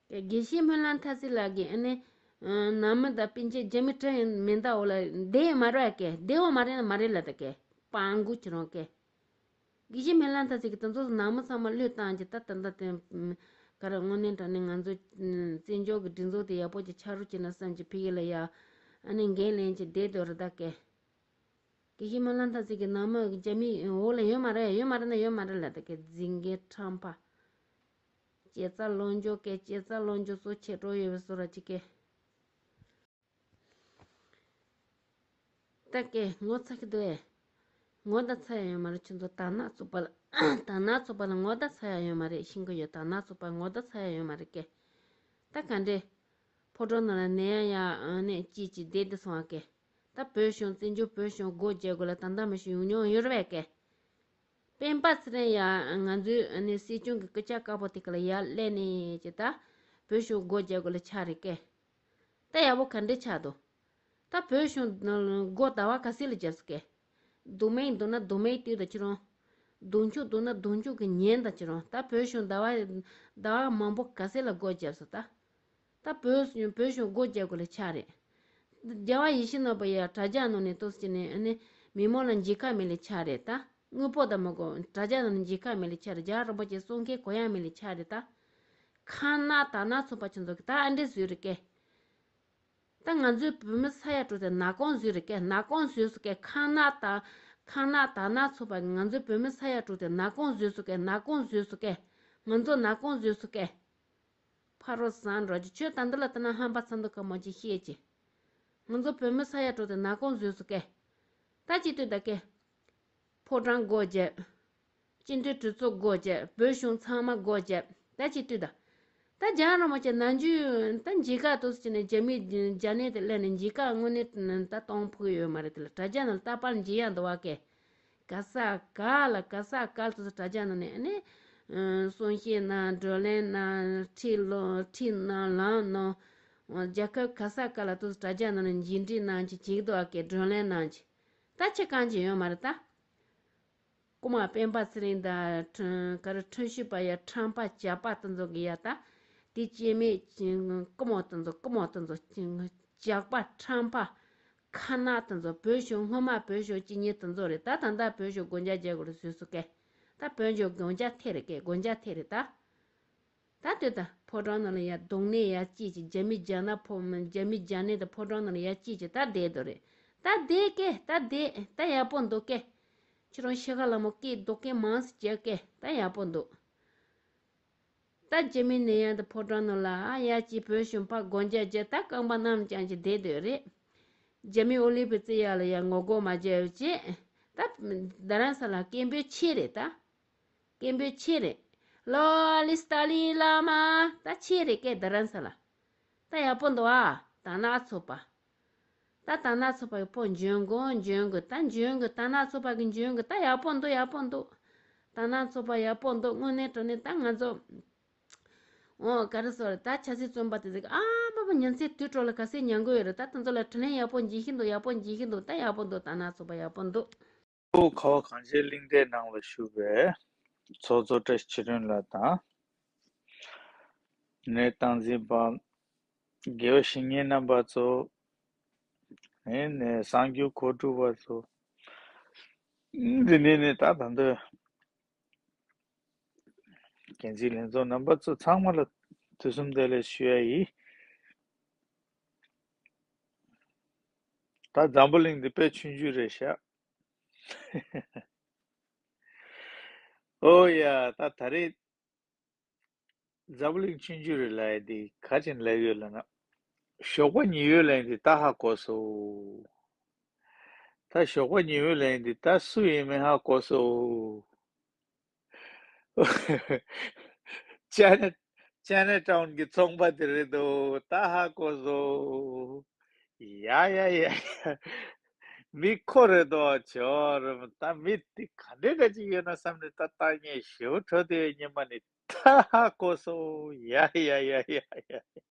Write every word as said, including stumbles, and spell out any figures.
དགེ་བཤེས་སྨོན་ལམ་ཐར་རྩེ་ལགས་ཀྱིས་ཨ་ནི་ནང་མི་དང་སྤུན་མཆེད་རྒྱ་མི་ཁྲིམས་མེ་མདའ་འོག་ལ་བསྡད་ཡོད་མ་རེད་ཀྱེ། བསྡད་ཡོད་མ་རེད་ན་མ་རེད་ལབ་ད་ཀྱེ། སྤྲང་པོ་ཁྱེད་རང་ཀྱེ། དགེ་བཤེས་སྨོན་ལམ་ཐར་རྩེ་གིས་དེ་ཚོ་ནང་མི་ཚང་མ་བློས་བཏང་གྱི། ད་ད་ལྟ་དེ་ག་རེ་དངོས་གནས་དྲང་གནས་ང་ཚོ་བཙན་བྱོལ་གྱི་སྒྲིག་འཛུགས་དེ་ཡག་པོ་ཅིག་ཆགས་རོགས་བྱེད་ན་བསམ་གྱི་ཕ་གི་ལ་ཡ་ཨ་ནི་འགན་ལེན་གྱི་བསྡད་འདུག་རེད་ད་ཀྱེ། དགེ་བཤེས་སྨོན་ལམ་ཐར་རྩེ་གིས་ནང་མི་རྒྱ་མི་འོག་ལ་ཡོད་མ་རེད། ཡོད་མ་རེད་ན་ཡོད་མ་རེད་ལབ་ད་ཀྱེ། རྫིག་ངན་ཁྲམ་པ། ལྕེ་རྩ་ལོག་འཇོག་ཀྱེ། ལྕེ་རྩ་ལོག་འཇོག་སོ་ཆེ་འགྲོ་ཡོད་པའི་བཟོ་འདྲ་ཅིག་ཀྱེ། ད་ཀྱེ་ངོ་ཚ་གི་འདུག་ཨེ། ངོ་ད་ཚ་ཡ་ཡོད་མ་རེད། ཁྱོད་ཚོ་དར་ནག་ཚོགས་པ་ལ་དར་ནག་ཚོགས་པ་ལ་ངོ་ད་ཚ་ཡ་ཡོད་མ་རེད། ཤེས་ཀྱི་ཡོད། དར་ནག་ཚོགས་པ་ངོ་ད་ཚ་ཡ་ཡོད་མ་རེད་ཀྱེ། ད་ག་འདྲས། ཕོ་བྲང་ནང་ལ་ནས་ཡ་ཡ་ཨ་ནི་ཅིག་ཅིག་བསྡད་དེ་སོང་བ་ཀྱེ། ད་བོད་གཞུང་བཙན་བྱོལ་བོད་གཞུང་སྒོ་འབྱེད་དགོས་ལ་ད་ལྟ་མི་ཞིག་ཡོང་མྱོང་ཡོད་རེད་པས་ཀྱེ། སྤེན་པ་ཚེ་རིང་ཡ་ང་ཚོའི་ཨ་ནི་སྲིད་སྐྱོང་གི་སྐུ་ཕྱྭ་དཀར་པོ་དེ་ག་ལ་ཡར་སླེབས་ནས་ཀྱེ། ད་བོད་གཞུང་སྒོ་འབྱེད་དགོས་ལ་ཆགས་རེད་ཀྱེ། ད་ཡག་པོ་ག་འདྲས་ཆགས་འདུག་ད་བོད་གཞུང་སྒོ་ཟླ་བ་ག་ཚོད་ལ་བརྒྱབ་སོང་ཀྱེ། རྡུང་མིག་འདུག་ན་རྡུང་མིག་ལྟོས་དང་ཁྱེད་རང་། རྡུང་ཆུང་འདུག་ན་རྡུང་ཆུང་གི་ཉན་དང་ཁྱེད་རང་། ད་བོད་གཞུང་ཟླ་བ་ཟླ་བ་མང་པོ་ག་ཚོད་ལ་སྒོ་བརྒྱབ་སོང་ད། ད་བོད་བོད་གཞུང་སྒོ་རྒྱག་དགོས་ལ་ཆགས་རེད། རྒྱལ་བ་ཡིད་བཞིན་ནོར་བུ་ཡ་དྲ་རྒྱ་ནང་ནས་ཏོག་ཙམ་ནས་ཨ་ནི་མི་མང་ལ་མཇལ་ཁ་མེད་ལ་ཆགས་རེད་ད། དངོས་པོ་དང་མི་དགོས་དྲ་རྒྱ་ནང་ནས་མཇལ་ཁ་མེད་ལ་ཆགས་རེད། རྒྱལ་བ་རིན་པོ་ཆེ་གསུང་མཁན་གོ་ཡ་མེད་ལ་ཆགས་རེད་ད། ཁ་ནག་དར་ནག་ཚོགས་པ་ཁྱོད་ཚོ་གི་ད་ཨ་འདྲས་བཟོས་རེད་ཀྱེ། ད་ང་ཚོའི་བོད་མི་ས་ཡ་དྲུག་དེ་ནག་ཁུང་བཟོས་རེད་ཀྱེ། ནག་ཁུང་བཟོས་སོང་ཀྱེ། ཁ་ནག་དར་ཁ་ནག་དར་ནག་ཚོགས་པ་ང་ཚོའི་བོད་མི་ས་ཡ་དྲུག་དེ་ནག་ཁུང་བཟོས་སོང་ཀྱེ། ནག་ཁུང་བཟོས་སོང་ཀྱེ། ང་ཚོ་ནག་ཁུང་བཟོས་སོང་ཀྱེ། ཕ་རོལ་སང་འགྲོ་རྒྱུ། ཁྱོད་ད་འདི་ལ་ལྟ་ན་ཧམ་པ་ཚ་མདོག་ཁ་མོ་ཅིག་བཤད་ཅིག་ང་ཚོ་བོད་མི་ས་ཡ་དྲུག་དེ་ནག་ཁུང་བཟོས་སོང་ཀྱེ། ད་ཅི་ལྟོས་ད་ཀྱེ། ཕོ་བྲང་སྒོ་བརྒྱབ། སྤྱི་འཐུས་གྲོས་ཚོགས་སྒོ་བརྒྱབ། བོད་གཞུང་ཚང་མ་སྒོ་བརྒྱབ། ད་ཅི་ལྟོས་ད། ད་རྒྱལ་བ་རིན་པོ་ཆེ་ནམ་རྒྱུན་ད་མཇལ་ཁ་ཏོག་ཙམ་བྱས་ནས་རྒྱ་མི་རྒྱ་ནད་དེ་སླེབས་ནས་མཇལ་ཁ་དངོས་གནས་ད་གཏོང་ཕོད་ཡོད་མ་རེད། དེ་ལ་དྲ་རྒྱ་ནང་ལ་རྟག་པར་མཇལ་ཡ་འདུག་བ་ཀྱེ། ག་ས་ག་ལ་ག་ས་ག་ལ་ཏོག་ཙམ་དྲ་རྒྱ་ནང་ནས་ཨ་ནི་གསུང་བཤད་གནང་། བགྲོ་གླེང་གནང་། ཁྲིད་ལོ་ཁྲིད་གནང་། ལམ་གནང་། རྒྱལ་ཁབ་ག་ས་ག་ལ་ཏོག་ཙམ་དྲ་རྒྱ་ནང་ནས་མཇལ་འཕྲད་གནང་ཅིག་བྱེད་ཀྱི་འདུག་བ་ཀྱེ། བགྲོ་གླེང་གནང་ཅིག་ད་ཆེ་གང་ཅིག་ཡོད་མ་རེད་ད། རྐུ་མ་སྤེན་པ་ཚེ་རིང་དང་ཁྲིམས་ག་རེ་ཁྲིམས་ཞིབ་པ་ཡ་ཁྲམ་པ་ཇག་པ་དེ་ཚོ་གི་ཡ་ད། དེ་སྐྱེ་མེད་རྐུ་མ་དེ་ཚོ་རྐུ་མ་དེ་ཚོ་ཇག་པ་ཁྲམ་པ་ཁ་ནག་དེ་ཚོ། བོད་གཞུང་སྔོན་མ་བོད་གཞུང་སྤྱི་གཉེར་དེ་ཚོ་རེད། ད་ད་ལྟ་བོད་གཞུང་སྒོ་ལྕགས་རྒྱག་དགོས་རེད་བཟོས་སོང་ཀྱེ། ད་བོད་གཞུང་སྒོ་ལྕགས་ཐེ་རེད་ཀྱེ། སྒོ་ལྕགས་ཐེ་རེད་ད། ད་ལྟོས་ད་ཕོ་བྲང་ནང་ལ་ཡ་རྡུང་ནས་ཡ་ཅིག་ཅིག་རྒྱ་མི་རྒྱ་ནག་ཕོ་རྒྱ་མི་རྒྱ་ནད་དེ་ཕོ་བྲང་ནང་ལ་ཡ་ཅིག་ཅིག་ད་བསྡད་དོ་རེད། ད་བསྡད་ཀྱེ། ད་བསྡད། ད་ཡག་པོ་འདུག་ཀྱེ། ཁྱེད་རང་ཤི་ཁ་ལ་མོ་སྐད་རྡོག་རྐྱེན་མང་སེ་བྱས་ཀྱེ། ད་ཡག་པོ་འདུག་ད་རྒྱ་མི་ནས་ཡང་ད་ཕོ་བྲང་ནང་ལ་ཨ་ཡ་ཅིག་བོད་གཞུང་ཕར་སྒོ་ལྕགས་རྒྱག་ད་རྐང་པ་གནམ་རྐྱང་ཅིག་བསྡད་དོ་རེད། རྒྱ་མི་ཨོ་ལི་བི་རྩེ་ཡ་ལ་ཡ་ངོ་རྒོལ་མ་བྱས་ཡོད་ཅེས། ད་རྡ་རམ་ས་ལ་སྐད་འབོད་ཆེ་རེད་ད། སྐད་འབོད་ཆེ་རེད། ལོ་ལི་སྟ་ལི་བླ་མ། ད་ཆེ་རེད་ཀྱེ་རྡ་རམ་ས་ལ། ད་ཡག་པོ་འདུག་ཨ། དར་ནག་ཚོགས་པ། ད་དར་ནག་ཚོགས་པ་གི་ཕོ་འཇོན་དགོས་འཇོན་དགོས། ད་འཇོན་དགོས། དར་ནག་ཚོགས་པ་གི་འཇོན་དགོས། ད་ཡག་པོ་འདུག་ཡག་པོ་འདུག་དར་ནག་ཚོགས་པ་ཡག་པོ་འདུག་དངོས་གནས་དྲང་གནས་ད་ང་ཚོ། འོ་ག་རེ་ཟེར་ད་ཆབ་སྲིད་བཙོན་པ་དེ་ཚོ་གི་ཨ་མ་མ་ཉིན་མཚན་དུས་དྲུག་ལ་ག་ཚོད་མྱང་གི་ཡོད་རེད། ད་དེ་ཚོ་ལ་དྲིན་ལན་ཡག་པོ་འཇལ་གྱི་འདུག་ཡག་པོ་འཇལ་གྱི་འདུག་ད་ཡག་པོ་འདུག་དར་ནག་ཚོགས་པ་ཡག་པོ་འདུག་ཁ་བ་གངས་ཅན་གླིང་ཕྲན་ནང་ལ་བཞུགས་པའི་ཚོགས་གཙོ་བཀྲ་ཤིས་ཆོས་སྒྲོན་ལགས་དང་། ནས་སྟངས་འཛིན་པ་དགེ་བ་བཤེས་གཉེན་རྣམ་པ་ཚོ། ནས་ནས་གསར་འགྱུར་མཁོ་སྒྲུབ་པ་ཚོ། འདི་ནས་ནས་ད་ད་འདོད། འགན་འཛིན་ལྷན་ཚོགས་རྣམ་པ་ཚོ་ཚང་མ་ལ་དུས་གསུམ་བདེ་ལེགས་ཞུ་ཡ་ཡིན། ད་འཛམ་བུ་གླིང་འདི་དཔེ་ཆུང་ཆུང་རེད་ཤག་ཨོ་ཡ། ད་ད་རེས་འཛམ་བུ་གླིང་ཆུང་ཆུང་རེད་ལབ་ཡ་འདི་ག་ཅིག་ལབ་ཡོད་ལབ་ན། ཞོགས་པ་ཉི་འོད་ལབ་ཡ་འདི་ད་ཧ་གོ་སོང་། ད་ཞོགས་པ་ཉི་འོད་ལབ་ཡ་འདི་ད་སུ་ཡིན་མིན་ཧ་གོ་སོང་། ཅ་ནེ་ཅ་ནེ་ཊའུན་གྱི་ཚོང་པ་དེ་རེད་འདུག་ད་ཧ་གོ་སོང་། ཡ་ཡ་ཡ་ཡ། མི་ཁོ་རེད་འདུག་ཇོ་རུ་ད་མི་དེ་ག་འདྲས་འདྲ་ཅིག་ཡོད་ན་བསམ་ནས་ད་ལྟ་ངས་ཞེ་པོ་བྲོ་དེ་ཉི་མ་ནས་ད་ཧ་གོ་སོང་། ཡ་ཡ་ཡ་ཡ་ཡ།